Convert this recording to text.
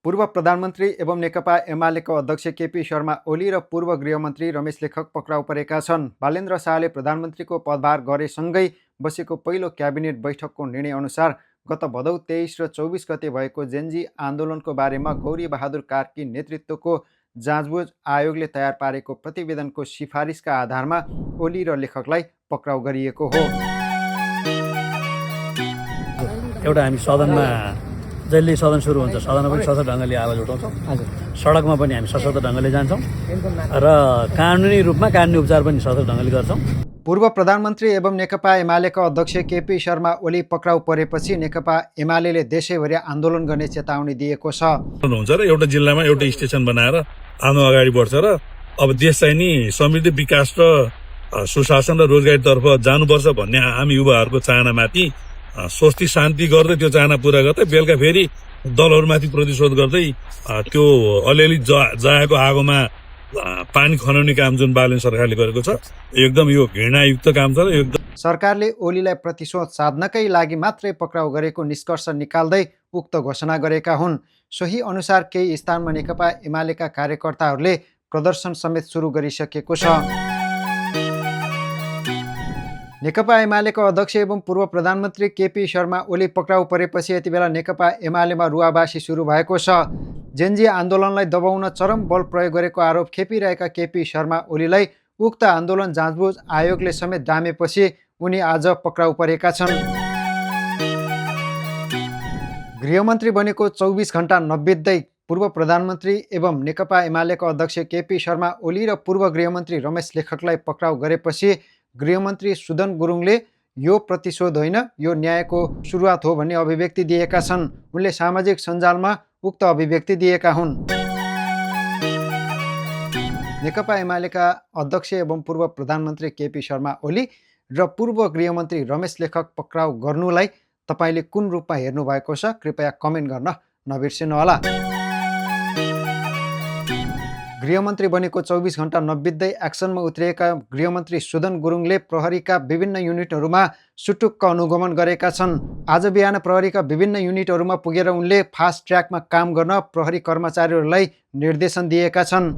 पूर्व प्रधानमन्त्री एवं नेकपा एमालेको अध्यक्ष केपी शर्मा ओली र पूर्व गृहमन्त्री रमेश लेखक पक्राउ परेका छन्। बालेन्द्र शाहले प्रधानमन्त्रीको पदभार गरेसँगै बसेको पहिलो क्याबिनेट बैठकको निर्णय अनुसार गत भदौ 23 र 24 गते भएको जेनजी आन्दोलनको बारेमा गौरी बहादुर कार्की नेतृत्वको जाँचबुझ आयोगले तयार पारेको प्रतिवेदनको सिफारिसका आधारमा ओली र लेखकलाई पक्राउ गरिएको हो। एउटा हामी सदनमा जहिले सदन सुरु हुन्छ सदनमा पनि सशक्त ढङ्गले आवाज उठाउँछौँ, सडकमा पनि हामी सशक्त ढङ्गले जान्छौँ र कानुनी रूपमा कानुनी उपचार पनि सशक्त ढङ्गले गर्छौँ। पूर्व प्रधानमन्त्री एवं नेकपा एमालेका अध्यक्ष केपी शर्मा ओली पक्राउ परेपछि नेकपा एमाले देशैभरि आन्दोलन गर्ने चेतावनी दिएको छ। हुन्छ र एउटा जिल्लामा एउटा स्टेसन बनाएर आन्दोलन अगाडि बढ्छ र अब देश चाहिँ नि समृद्धि विकास र सुशासन र रोजगारीतर्फ जानुपर्छ भन्ने हामी युवाहरूको चाहनामाथि स्वस्ति शान्ति गर्दै त्यो चाहना पुरा गर्दै बेलुका फेरि दलहरूमाथि प्रतिशोध गर्दै त्यो अलिअलि जाएको आगोमा पानी खनाउने काम जुन बालेन सरकारले गरेको छ एकदम यो घृणायुक्त काम छ र एकदम सरकारले ओलीलाई प्रतिशोध साध्नकै लागि मात्रै पक्राउ गरेको निष्कर्ष निकाल्दै उक्त घोषणा गरेका हुन्। सोही अनुसार केही स्थानमा नेकपा एमालेका कार्यकर्ताहरूले प्रदर्शन समेत सुरु गरिसकेको छ। नेकपा एमालेको अध्यक्ष एवं पूर्व प्रधानमन्त्री केपी शर्मा ओली पक्राउ परेपछि यति बेला नेकपा एमालेमा रुवाबासी सुरु भएको छ। जेनजी आन्दोलनलाई दबाउन चरम बल प्रयोग गरेको आरोप खेपिरहेका केपी शर्मा ओलीलाई उक्त आन्दोलन जाँचबुझ आयोगले समेत डामेपछि उनी आज पक्राउ परेका छन्। गृहमन्त्री बनेको 24 घण्टा नबित्दै पूर्व प्रधानमन्त्री एवं नेकपा एमालेको अध्यक्ष केपी शर्मा ओली र पूर्व गृहमन्त्री रमेश लेखकलाई पक्राउ गरेपछि गृहमन्त्री सुदन गुरुङले यो प्रतिशोध होइन, यो न्यायको सुरुवात हो भन्ने अभिव्यक्ति दिएका छन्। उनले सामाजिक सञ्जालमा उक्त अभिव्यक्ति दिएका हुन्। नेकपा एमालेका अध्यक्ष एवं पूर्व प्रधानमन्त्री केपी शर्मा ओली र पूर्व गृहमन्त्री रमेश लेखक पक्राउ गर्नुलाई तपाईँले कुन रूपमा हेर्नु भएको छ कृपया कमेन्ट गर्न नबिर्सिनुहोला। गृहमन्त्री बनेको 24 घण्टा नबित्दै एक्सनमा उत्रिएका गृहमन्त्री सुदन गुरुङले प्रहरीका विभिन्न युनिटहरूमा सुटुक्क अनुगमन गरेका छन्। आज बिहान प्रहरीका विभिन्न युनिटहरूमा पुगेर उनले फास्ट ट्र्याकमा काम गर्न प्रहरी कर्मचारीहरूलाई निर्देशन दिएका छन्।